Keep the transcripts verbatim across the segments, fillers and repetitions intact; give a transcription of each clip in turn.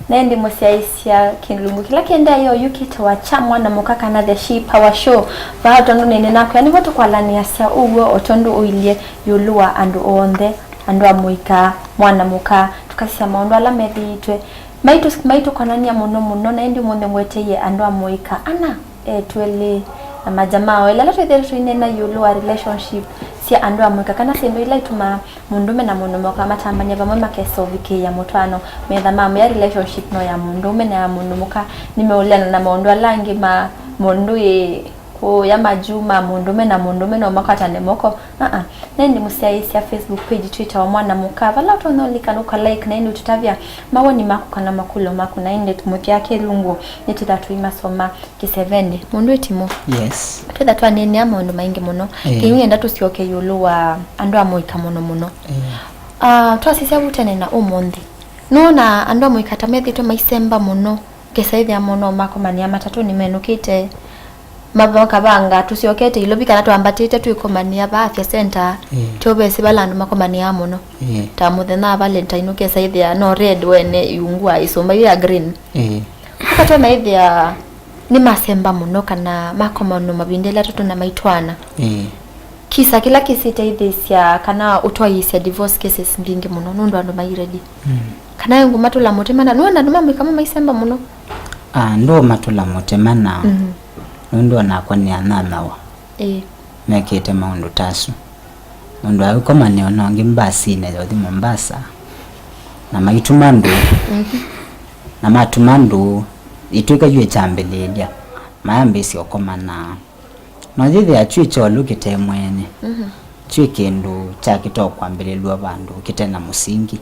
Na ĩndĩ mũsyaĩĩsya kĩlungu kĩla kĩendeeye oyu kĩtawa kya mwana mũka kana The She Power Show. Vaa tondũ nĩnĩ nakwĩa nĩvo tũkwalaniasya ũw'o o tondũ ũilye ĩũlũ wa andũ onthe, andũ a mũika, mwana mũka, tũkasisya maũndũ ala methĩĩtwe maitũ, maitũkonany'a mũno mũno, na ĩndĩ ũmũnthĩ ngweteie andũ a mũika ana etwelĩ na majamaa oo. Ĩla twĩthĩĩtwe tũineena ĩũlũ wa relationship sya andũ a mũika kana syĩndũ ila itumaa mũndũũme na mũndũ mũka matambany'a vamwe makesa ũvikĩĩa mũtwaano, metha mamwĩa relationship no ya mũndũũme na ya mũndũ mũka, nĩmeũleana na maũndũ ala angĩ ma mũndũ ĩ kũya majuu ma mũndũũme na mũndũũme no makwatane moko. Aa, na ĩndĩ mũsyaĩĩsya Facebook page twĩtawa Mwana Mũka, vala ũtonya ũlika nũka like na ĩndĩ ũtũtavya mawoni maku kana makũlyo maku, na ĩndĩ mũthya kĩlungu nĩtwĩtha tũimasoma kĩsevenĩ. Mũndũ ĩtimũ. Yes. Twĩtha twaneenea maũndũ maingĩ mũno. Eh. Kĩu ngenda tũsyoke ĩũlũ wa andũ a mũika mũno mũno. Eh. Ah, twasisya vu tene na ũmũnthĩ. Nũona andũ a mũika ta methĩĩtwe maisemba mũno. Kesa ĩthĩa mũno makomanĩa matatũ nĩmenũkĩte. Mavakavanga tũsyokete Ilovi kana twambatĩte twĩkomanĩa va afya center. Eh. Tyo vesi vala andũ makomanĩaa mũno. Eh. Ta mũthenya wa Valentine ũkesa ĩthĩa no red wene iungu wa ĩsũmba yu ya green. Eh. Ũkatona ĩthĩa nĩmasemba mũno kana makomano mavinda ĩla atatũ na maitwaana. Ĩĩ. Kisa kĩla kĩsĩteithĩsya kana ũtwaĩĩsya divorce cases mbingĩ mũno nũndũ andũ mai ready. Mm. Kana ĩngũ matũla mũtĩ mana, nũona andũ ma mũika mo maisemba mũno. Ah, ndũũmatũla mũtĩ mana. Mhm. Nũndũ onakwa nĩanyanyawa. Ĩĩ. Mekĩte maũndũ ta asu. Mũndũ aĩkomania na ũngĩ mbasinĩ yothi Mombasa, na maituma ndũũ. Mhm. Na matuma ndũũ, ĩtw'ĩka yu ĩkyambĩlĩĩlya, mayambĩĩsya ũkomana. Na ũyĩthĩa kyũ kyolũ kĩte mwene, mhm, kyũ kĩndũ kyakĩta kwambĩlĩlw'a vandũ kĩte na mũsingi.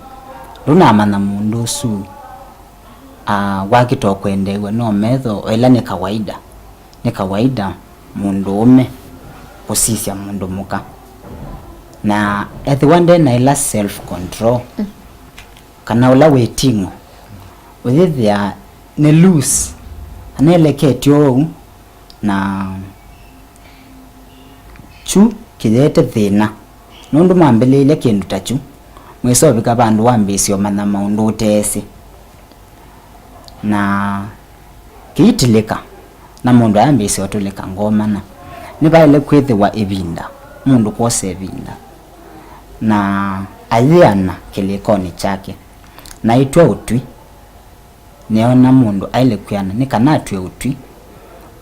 Ndũnamanya mũndũ ũsu, a, wakĩta kwendeew'a no metho, o ĩla nĩ kawaida. Nĩ kawaida mũndũũme kũsisya mũndũ mũka. Na ethĩwa nde na ĩla self control, mm, kana ũla wĩting'o, ũyĩthĩa nĩ loose, kana ĩleketye ũu, na kyu kĩyete thĩna. Nũndũ mwambĩlĩĩlya kĩndũ ta kyu, mwĩsa ũvika vandũ wambĩĩsya ũmanya maũndũ ũteesĩ. Na kĩitilĩka, na mũndũ ayambĩĩsya ũtũlĩka ngoo mana. Nĩvaĩle kwĩthĩwa ĩvinda, mũndũ kwosa ĩvinda, na ayĩana kĩlĩkonĩ kyake, na aitw'a ũtwi. Nĩona mũndũ aĩle kwĩana nĩ kana atw'e ũtwi,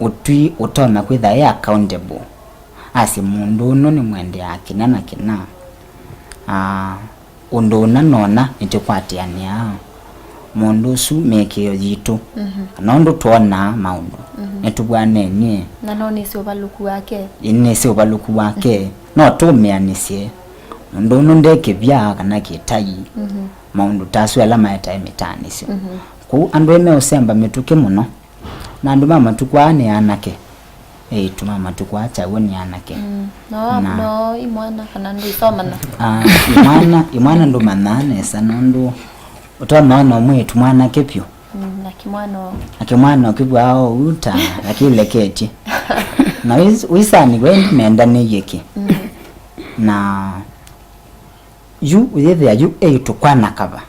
ũtwi ũtonya kwĩtha e accountable, asye, "Mũndũ ũno nĩmwendeaa kĩna na kĩna." Aa, ũndũ ũna nona nĩtũkwatĩanĩaa, mũndũ ũsu mĩĩkĩĩo yitũ, mhm, kana ũndũ twonaa maũndũ, mhm, nĩtũvw'anenie. Na no nĩsĩ ũvalũku wake. Ĩ, nĩsĩ ũvalũku wake. No tũmĩanĩsye mũndũ ũno nde kĩvya kana kĩtai. Mhm. Maũndũ ta asu ala maetae mĩtaanĩsyo. Mhm. Kwoou andũ aĩ meũsemba mĩtũkĩ mũno. Na andũ ma matukũ aa nĩ anake. Eĩtu ma matukũ aa kyaw'o nĩ anake. Mm. No, na no imwana kana ndũisomana? Ah, imwana, imwana ndũmanyaa nesa nũndũ ũtonya ona mwĩĩtu mwanake vyũ. Mm, na kĩmwana o. Na kĩmwana ũkĩvwaa o ũu ta akĩleketye. Na wĩs-, wĩsani wendi mendanĩie kĩ. Mm. Na yu ũyĩthĩa yu eĩtu kwana kava.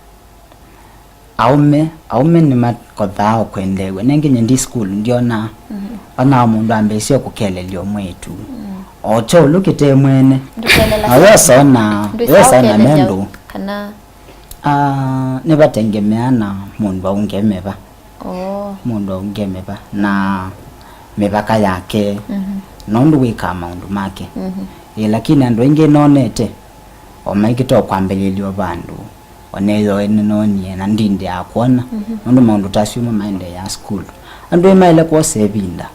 Aũme, aũme nĩmakothaa o kwendeew'a. Nengĩ nye ndi sukulu, ndyonaa, mhm, onaa mũndũ ambĩĩsya kũkelelya o mwĩĩtu. Mm. O kyo ũlũ kĩte mwene. Ndũkelela na sana. Wĩosona, ndwĩsa wĩosana ũkelelya mendũ. Kana ah, nĩvatengemeaa na mũndũ aũnge mĩva. Oh. Mũndũ aũnge mĩva na mĩvaka yake. Mhm. Na ũndũ wĩkaa maũndũ make. Mhm. Ĩ, lakini andũ aingĩ nonete, o maikĩte o kwambĩlĩlya o vandũ, o neyo ene nonie, na ndindĩaa kwona, mhm, nũndũ maũndũ ta asu mo maendeeaa sukulu. Andũ ĩ maĩle kwosa ĩvinda,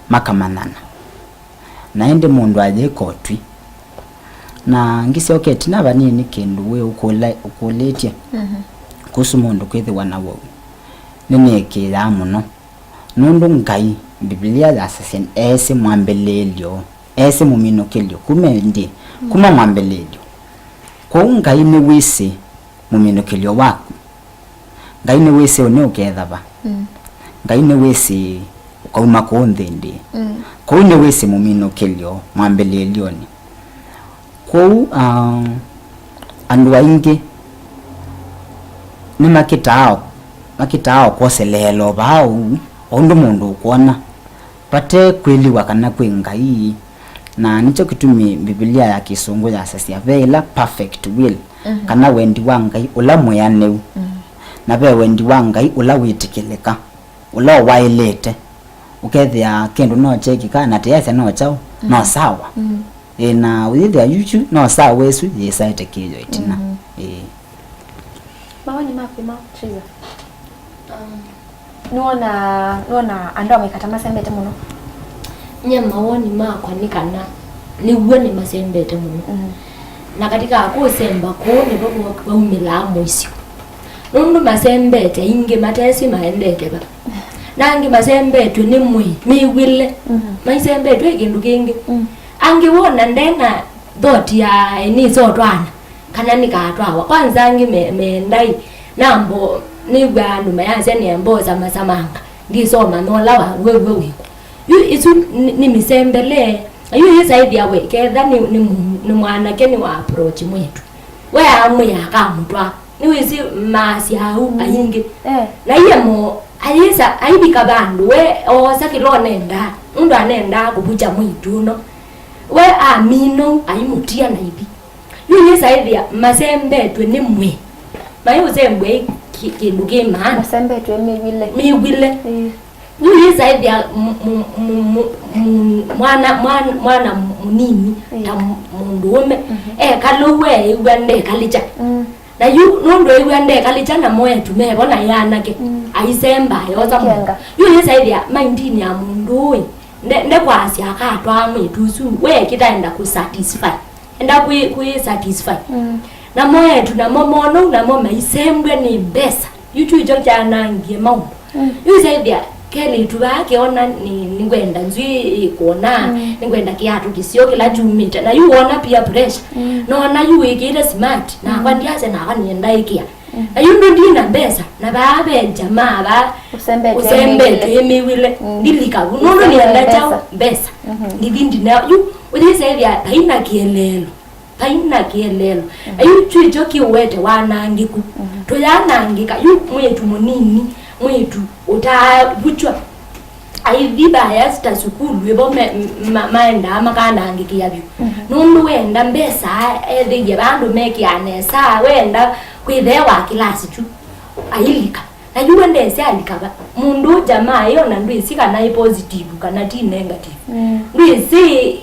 makamanyana. Na ĩndĩ mũndũ ayĩka ũtwi. Na ngĩsyoka ĩtina vanini kĩndũ wĩ ũkũla-, ũkũlĩtye, mhm, kũsu mũndũ kwĩthĩwa na wau, nĩnĩĩkĩĩaa mũno. Nũndũ Ngai, Mbivilia yasasya, eesĩ mwambĩlĩĩlyo, eesĩ mũminũkĩlyo, kuma ĩndĩ, kuma mwambĩlĩĩlyo. Kwoou Ngai nĩwĩsĩ mũminũkĩlyo waku. Ngai nĩwĩsĩ ũnĩ ũketha va. Mm. Ngai nĩwĩsĩ ũkauma kũũ nthĩ ĩndĩĩ. Mm. Kwoou nĩwĩsĩ mũminũkĩlyo mwambĩlĩĩlyonĩ. Kwoou, ah, andũ aingĩ nĩmakĩtaa o Makĩtaa o kwoseleela o vaa ũu, o ũndũ mũndũ ũkwona, vate kwĩliwa kana kwĩ Ngai. Na nĩkyo kĩtumi Mbivilia ya Kĩsũngũ yasasya, ve ĩla perfect will, mhm, kana wendi wa Ngai ũla mwĩanĩu, mhm, na ve wendi wa Ngai ũla wĩtĩkĩlĩka, ũla ũwaĩlĩte. Ũkethĩa kĩndũ no kyekĩka, na tĩyasya no kyaũ, no, mhm, sawa. Mhm. Ĩ, na ũyĩthĩa yu kyu no sawa, ĩsu yĩsaĩte kĩyo ĩtina. Mhm. Ĩĩ. Mawoni maku ma Triza? Um, nĩwona, nĩwona andũ amwe kata masembete mũno? Nye mawoni makwa nĩ kana nĩw'o nĩmasembete mũno. Mm. Na katika kũsemba kũu nĩvo vaumĩlaa mũisyo. Nũndũ masembete, aingĩ matesĩ maendete va. Na angĩ masembetw'e nĩ mwĩĩ, mĩw'ĩle. Mm. Maisembetw'e kĩndũ kĩngĩ. Mm. Angĩ wona ndena thought ya nĩsotwana kana nĩkatwawa. Kwanza angĩ me-, meendai nambo nĩw'aa andũ mayasya nĩambosa masamanga, ndisoma nola wa wew'e wĩkũ. Yu isu nĩ, nĩ mĩsembele. Yu yĩsaĩthya we ketha nĩ, nĩ, mu-, nĩ mwanake nĩ wa approach mwĩĩtu, we amwĩa akamũtwaa. Nĩwĩsĩ maasya au, mm, aingĩ. Eh. Na iye mo ayĩsa aivika vandũ we oosa kĩla ũnendaa, nũndũ anendaa kũvukya mwĩĩtu ũno. We aminou aimũtia na ithi. Yu yĩsaĩthĩa masembetw'e nĩ mwĩĩ. Maĩ ũsembw'e ki-, kĩndũ kĩ maana. Masembetw'e mĩw'ĩle. Mĩw'ĩle. Ĩĩ. Yu yĩsaĩthĩa m-, m-, m-, m-, m-, mwana, mwana, mwana mũnini, ĩĩ, ta m-, mũndũũme, mhm, ekalũw'e eĩw'a ndekalĩkya. Mm. Na yu nũndũ eĩw'a ndekalĩkya namo eĩtu mevo na ĩ anake, mm, aisemba ayosa mũndũ. Kenga. Yu yĩsaĩthĩa maindini ya mũndũ ũĩ, nde, ndekwasya akatwaa mwĩĩtu ũsu, we kĩtaenda kũsatisfy. Enda kwĩ, kwĩ satisfy. Mm. Namo eĩtu namo monou namo maisembw'e nĩ mbesa. Yu kyu ikyo kyanangie maũndũ. Mm. Yu isaĩthĩa kelĩtu vaa keona nĩ, nĩngwenda nzw'ĩ ĩkũna, mm, nĩngwenda kĩatũ kĩseo kĩla kyumĩte. Na yu wona peer pressure. Mm. Nona yu wĩkĩĩte smart. Nakwa, mm, ndiasya nakwa nĩenda ĩkĩa. Mm. Na yu ndũ ndina mbesa. Na vaa ve jamaa vaa ũsembetwe, ũsembetwe ĩmĩw'ĩle. Mm. Ndilika vu. Nũndũ nĩenda kyaũ? Mbesa. Mbesa. Mhm. Ndithi ndineo. Yu ũyĩsaĩthĩa vaina kĩeleelo. Vaina kĩeleelo. Mhm. Yu kyu ikyo kĩũete wanangĩku. Mhm. Tũyanangĩka. Yu mwĩĩtu mũnini, mwĩĩtu ũtaavukywa, aithi vaya ta sukulu ĩvo me-, ma-, maendaa makanangĩkĩa vyũ. Mhm. Nũndũ wenda mbesa, ethĩie vandũ mekĩaa nesa, wenda kwĩtheewa kĩlasi kyu, ailika. Na yu we ndesĩ alika va. Mũndũ ũũ jamaa ĩ, ona ndwĩsĩ kana ĩ positive kana ti negative. Mm. Ndwĩsĩ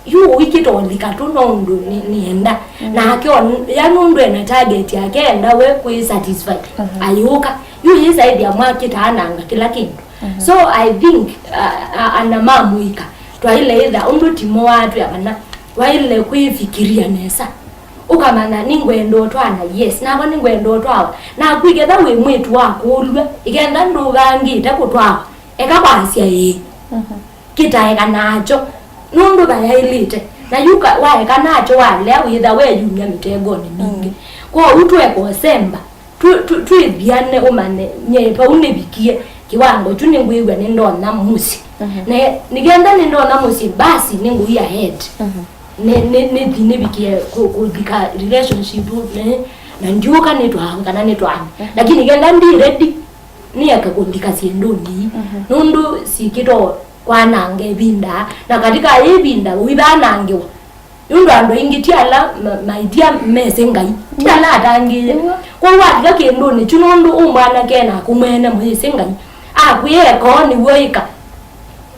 yu ũikĩte ũlika tu no ũndũ nĩ, nĩenda. Mm. Nake on-, ya nũndũ ena target yake enda we kwĩ satisfy. Mhm. Ayũka. Yu yĩsaĩthĩa mwakĩtaananga kĩla kĩndũ. Mhm. So I think, uh, uh, ana ma mũika, twaĩle ĩtha, ũndũ timo watwĩa kana, twaĩle kwĩfikiria nesa. Ũkamanya, nĩngwenda ũtwana, yes, nakwa nĩngwenda ũtwawa. Naku iketha wĩ mwĩĩtu wa kũlw'a, ikenda ndũvangĩte kũtwawa, eka kwasya ĩĩ. Mhm. Kĩtaeka nakyo, nũndũ vayaĩlĩte. Na yu ka-, waeka nakyo walea wĩtha weyumya mĩtegonĩ mingĩ. Mm. Kwoou tũeka ũsemba, tũ-, tũ-, twĩthiane ũmanye, nye vau nĩvikie kĩwango kyu nĩngwĩw'a nĩndonya mũsyĩ. Mhm. Ne-, nĩkenda nĩndonya mũsyĩ, basi nĩngũi ahead. Mhm. Nĩ, nĩ, nĩthi nĩvikie kũ-, kũlika relationship, ne-, na ndiũka nĩtwawe kana nĩtwaane. Mhm. Lakini kenda ndi ready, nĩeka kũlika syĩndũnĩ ii. Mhm. Nũndũ sikĩto kwananga ĩvinda, na katika ĩvinda ũithanangĩwa. Nũndũ andũ aingĩ ti ala ma-, maĩthya mesĩ Ngai, ti ala atangĩĩe. Nĩw'o. Kwoou wathika kĩndũnĩ kyu nũndũ ũ mwanake naku mwene mũyĩsĩ Ngai, akwĩa eka ũũ nĩw'o ĩka,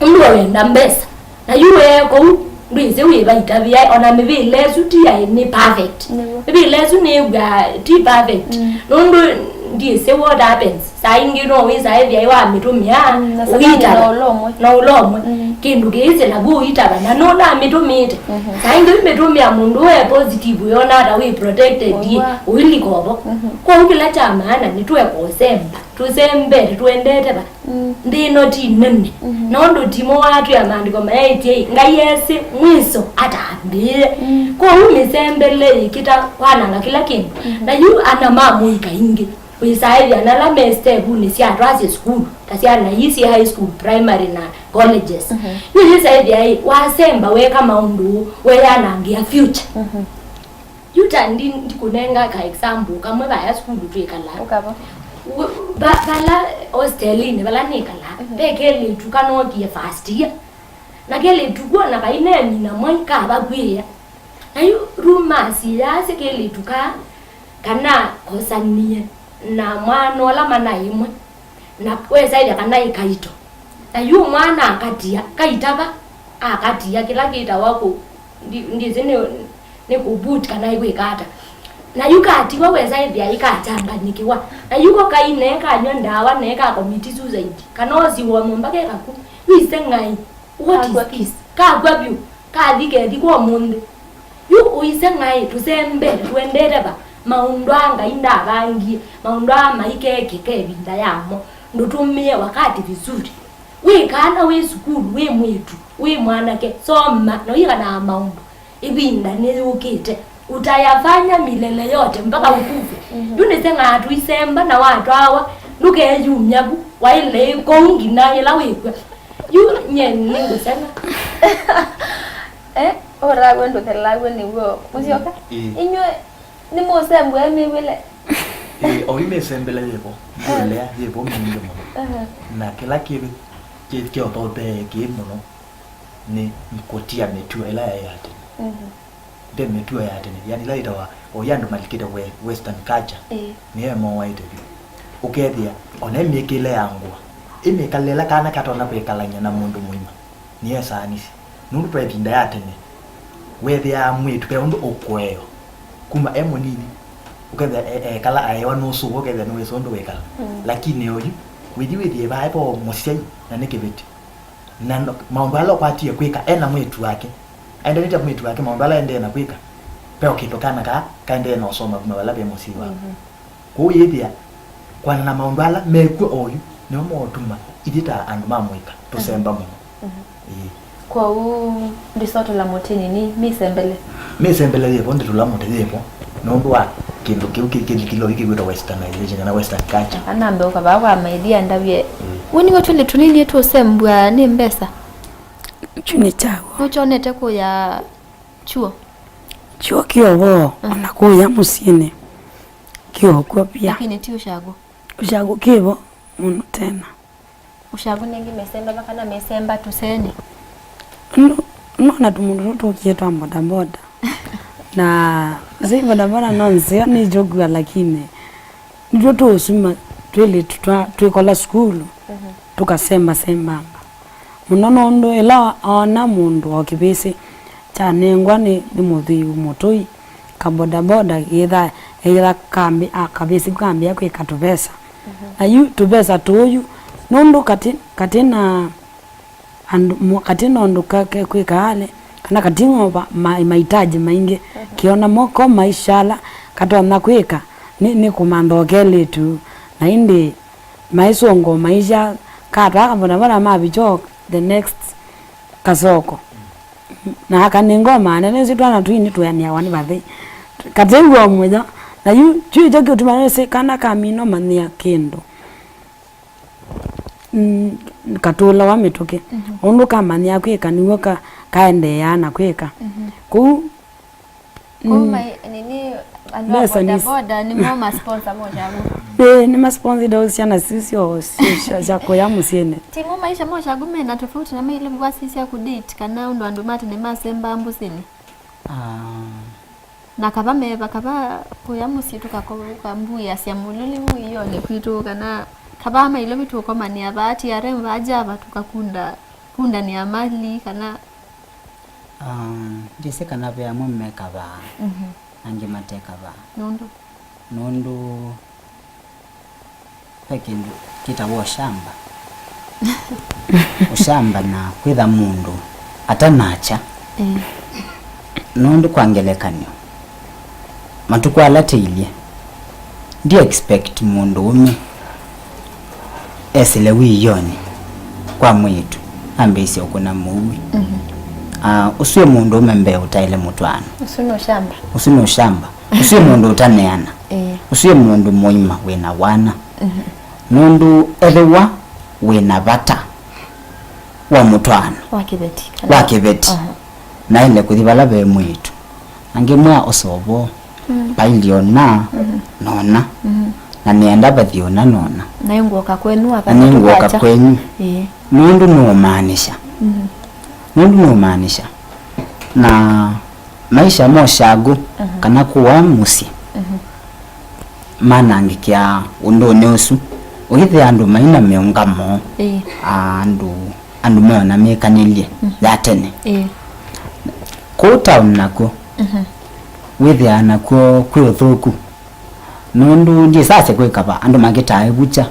nũndũ we wenda mbesa. Na yu wee kũu, ndwĩsĩ wĩva itavĩa, ona mĩvĩla ĩsu ti yaĩ nĩ perfect. Nĩw'o. Mĩvĩla ĩsu nĩw'aa ti perfect. Mm. Nũndũ ndiĩsĩ what happens. Saa ingĩ no wĩsa ethĩa wamĩtũmĩa, mm, na Satani ũitava. No ũlomwe. No ũlomwe. Mm. Kĩndũ kĩĩsĩla vu ũitava, na nũnamĩtũmĩte. Mhm. Saa ingĩ ũimĩtũmĩa mũndũ we positive, wĩona ata wĩ protected, ũilika ovo. Mhm. Kwoou kĩla kya maana nĩ tũeka ũsemba. Tũsembete, tũendete va? Mm. Nthĩ ĩno ti nene. Mhm. Na ũndũ timo watwĩa maandĩko mayaĩtye, Ngai esĩ mwiso atambĩĩe. Mm. Kwoou mĩsembele yĩkĩta kwananga kĩla kĩndũ. Mhm. Na yu ana ma mũika ingĩ, wĩsaĩthya nala me stevunĩ sya twasye sukulu, ta syana ii syĩ high school, primary na colleges. Mhm. Yu yĩsaĩthya ĩ, wasemba weka maũndũ weyanangĩa future. Mhm. Yu ta ndi-, ndikũnenga ka example kamwe vaya sukulu twĩkalaa. Ũkava? Wĩ-, Va-, vala hostelinĩ, vala nĩkalaa, ve kelĩtu kanookie first year. Na kelĩtu kuo na kaineenyina mwai kavakw'ĩĩa. Na yu rumors yaasya kelĩtu kaa kana kosanie na mwana ũla manaĩ ĩmwe, na wesaĩthya kana ĩ kaito. Na yu mwana akatia, kaitava, akatia kĩla kĩtawa kũ-, ndi-, ndĩsĩ nĩ, nĩ kũboot kana ĩkwĩka ata. Na yu katiwa wesa ĩthĩa ĩkachanganyĩkĩwa. Na yu ko kaine kanywa ndawa ne ka commit suicide. Kana osiwa nyũmba ke kaku. Yu ise ng'ai. What is this? Kakw'a vyũ. Kathi kethi kwa ũmũnthĩ. Yu ũise ng'ai, tũsembe, tũendete va? Maũndũ aa Ngai ndavangie, maũndũ aa maikekĩka ĩvinda yamo. Ndũtũmĩe wakati vizuri. Wĩ kana, wĩ sukulu, wĩ mwĩĩtu, wĩ mwanake, soma, na ũikanaa maũndũ. Ĩvinda nĩyũkĩte. Utayafanya milele yote mpaka ukufe. Yu nĩseng'aa tũisemba na watwawa, ndũkeyumya vu, waĩle kũu nginya yĩla wĩkw'a. Yu nye nĩngũseng'a. Eh, ũragwe ndũthelaw'e nĩw'o. Mũsyoka? Ĩĩ. Inyuĩ nĩmũsembwa mĩw'ĩle? Ĩĩ, oyu mĩsembele yĩvo. Ndũlea yĩvo mingĩ mũno. Aha. Na kĩla kĩ, kĩ, kĩotothee kĩ mũno nĩ kũtia mĩtuo ĩla yaĩ ya tene. Mhm. Nde mĩtuo ya tene, yani ĩla yĩtawa, oyu andũ malikĩte we-, western culture, ĩĩ, nĩyo ĩmowaĩte vyũ. Ũkethĩa ona ĩ mĩkĩle ya ngũa, ĩ mĩkalĩle ĩla kana katonya kwĩkalany'a na mũndũ mũima, nĩyo ĩsaanisye. Nũndũ kwa ĩvinda ya tene, weethĩaa mwĩĩtu ve ũndũ ũkũeo kuma e mũnini, ũkethĩa e-, ekala aewa nũsũvwa, ũkethĩa nĩwĩsĩ ũndũ wĩkala. Mm. Lakini oyu, wĩthi wĩthĩe vae vo mũsyai, na nĩ kĩveti. Na no-, maũndũ ala ũkwatie kwĩka e na mwĩĩtu wake, aendanĩte mwĩĩtu wake, maũndũ ala aendee na kwĩka, ve o kĩndũ kana kaa kaendee na ũsoma kuma vala ve mũsyai wako. Mhm. Kwoou yĩthĩa, kwana na maũndũ ala mekw'o oyu, nĩmo maũtuma ithyĩ ta andũ ma mũika tũsemba mũno. Mhm. Ĩĩ. Kwoou ndĩsotela mũtĩnĩ nĩ mĩsembele? Mĩsembele yĩvo, ndĩtũla mũtĩ yĩvo, nũndũ wa kĩndũ kĩu kĩ-, kĩlikilo kĩkwĩtwa westernization kana western culture. Anambe ũkavaa kwa maĩthi andavye, ĩĩ, we nĩwe twĩlĩ tũnini tũsembwa nĩ mbesa? Kyu nĩ kyaw'o. Nũkyonete kũya chuo? Chuo kĩovoo, mm, ona kũya mũsyĩnĩ kĩokw'o pia. Lakini ti ũshagũ. Ũshagũ kĩvo mũno tena. Ũshagũ nĩngĩ mesemba kana mesemba tũseni? No, nona tũmũndũ tũtũkie twa bodaboda. Na zi bodaboda no nzeo nĩ njũkua, lakini nitw'o tũũsuma twĩlĩtu twa, twĩkola sukulu, mhm, tũkasembasembanga mũno, nũndũ ĩla oona mũndũ o kĩvĩsĩ kyanengwa nĩ, nĩ mũthwii mũtũi, ka bodaboda kĩtha, kĩtha kambi, a, kavĩsĩ kambĩa kwĩka tũvesa. Mhm. Na yu tũvesa tũũ yu, nũndũ katĩ, katĩ na andũ, mo-, katĩ na ũndũ ka-, ke-, kwĩka ale, kana katĩ na ma-, mahitaji maingĩ, mhm, kĩona moko maisha ala katonya kwĩka, nĩ, nĩ kũmantha o kelĩtu, na ĩndĩ maisũngũ maisha katwaa kavonavona mavicho the next kasoko. Na akanenga o maana, nĩsĩ twana tũini tũeanĩawa nĩ vathei. Katĩ w'o mũyo, na yu, kyu ikyo kĩũtuma nĩsĩ kana kamina ũmanyĩa kĩndũ. Mm, katũlawa mĩtũkĩ. Mhm. Ũndũ kamanyĩa kwĩka nĩw'o ka-, kaendeeaa na kwĩka. Mhm. Kũu, kũu mm, mai-, nini, andũ a mbesa nĩ bodaboda nĩmo ma sponsor mojagu. Ĩĩ, nĩ ma sponsor indo syana sisyo sya, sya kũya mũsyĩnĩ. Timo maisha mojagu mena tofauti na maile mwa sisya ku date kana ũndũ andũ ma tene masembaa mbũsĩnĩ. Ah. Na kava meva, kava kũya mũsyĩ tũkakũka mbuĩasya mũlũlĩ mũioni kwitũ, kana kava mailovi tũkomanĩa vaa T R M vaa Java tũkakunda, kundanĩa mali, kana? Um, ndĩsĩ kana ve amwe mekavaa, mhm, angĩ matekavaa. Nũndũ? Nũndũ Ve kĩndũ kĩtawa ũshamba. Ũshamba na kwĩtha mũndũ atanakya. Ĩĩ. Nũndũ kwa ngelekany'o, matukũ ala tũilye, ndi expect mũndũũme esĩle wĩionĩ kwa mwĩĩtu ambĩĩsye ũkũna mũuĩ. Mhm. Ah, ũsu wĩ mũndũũme mbee ũtaĩle mũtwaano. Ũsu nĩ ũshamba. Ũsu nĩ ũshamba. Ũsu wĩ mũndũ ũtaneana. Ĩĩ. Ũsu wĩ mũndũ mũima wĩna wana. Mhm. Nũndũ ethĩwa wĩna vata wa mũtwaano wa kĩveti, wa kĩveti, aha, naĩle kũthi vala ve mwĩĩtu. Angĩ mwa ũsovo, mm, vailye ũna, mhm, nona. Mhm. Na nĩenda vathi ũna nona. Na nĩngũoka kwenyu, na nĩngũoka kwenyu. Ĩĩ. Nũndũ nũũmaanisha. Mhm. Nũndũ nũũmaanisha. Na maisha mo shago, mhm, kana kũa mũsyĩ, mhm, manangĩkĩa ũndũnĩ ũsu. Ũkĩthĩa andũ maina mĩũngamo, ĩĩ, andũ, andũ meona mĩkanĩlye, mhm, ya tene. Ĩĩ. Kũu town nakw'o, mhm, wĩthĩaa nakw'o kwĩ ũthũku. Nũndũ ndyĩsasya kwĩ kava andũ makĩtaa ĩvukya.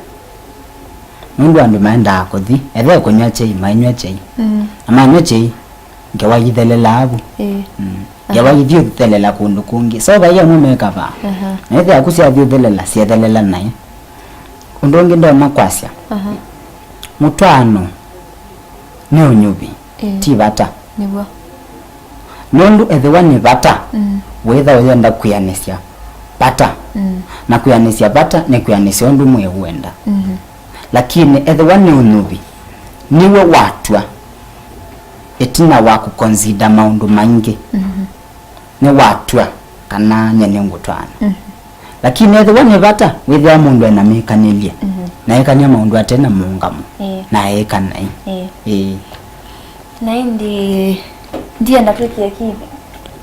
Nũndũ andũ maendaa kũthi, ethe kũnyw'a kyei, mainyw'a kyei. Mm. Na manyw'a kyei, ngewa ithelelaa vu. Ĩĩ. Mm. Aha. Ngewa ithi ũthelela kũndũ kũngĩ. So vai amwe me kava. Aha. Na ethĩa aku syathi ũthelela, syethelela naĩ. Ũndũ ũngĩ ndonya kwasya. Aha. Mũtwaano nĩ ũnyuvi, ĩĩ, ti vata. Nĩw'o. Nũndũ ethĩwa nĩ vata, mm, wĩtha ũyenda kwĩanĩsya vata. Mm. Na kwĩanĩsya vata nĩ kwĩanĩsya ũndũ mwĩĩ ũenda. Mhm. Lakini ethĩwa nĩ ũnyuvi, nĩw'o watw'a ĩtina wa kũconsider maũndũ maingĩ. Mhm. Nĩwatw'a kana nyie nĩngũtwaana. Mhm. Lakini ethĩwa nĩ vata, wĩthĩawa mũndũ ena mĩkanĩlye, mhm, na ekany'a maũndũ ate na mũũngamo, ĩĩ, na eĩka naĩ. Ĩĩ. Ĩĩ. Na ĩndĩ ndienda twĩkĩe ki-,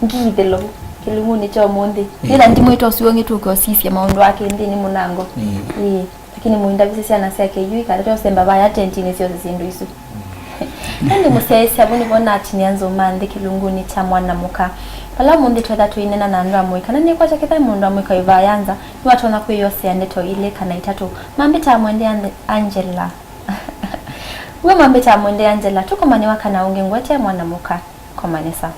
ngithĩlo kĩlungunĩ kya ũmũnthĩ. Ĩĩ. Yĩla ndimwĩta ũsu ũngĩ tũke ũsisye maũndũ ake nthĩnĩ mũnango. Ĩĩ. Ĩĩ. Lakini mũindavisye syana syake yu ikatate ũsemba vaya tentinĩ syose syĩndũ isu. Ĩndĩ mũsyaĩĩsya vu nĩvo natinia nzũma nthĩ kĩlungunĩ kya mwana mũka. Vala ũmũnthĩ twetha tũineena na andũ amwe, kana nĩkwakya kĩthaĩ mũndũ amwe kaĩ vaya nza, nĩwatonya kwĩyosea ndeto ilĩ kana itatũ. Mambĩtaa Mwende Ande-, Angela. W'o mambĩtaa Mwende Angela, tũkomane wakana ũngĩ ngwete mwana mũka. Komanesa.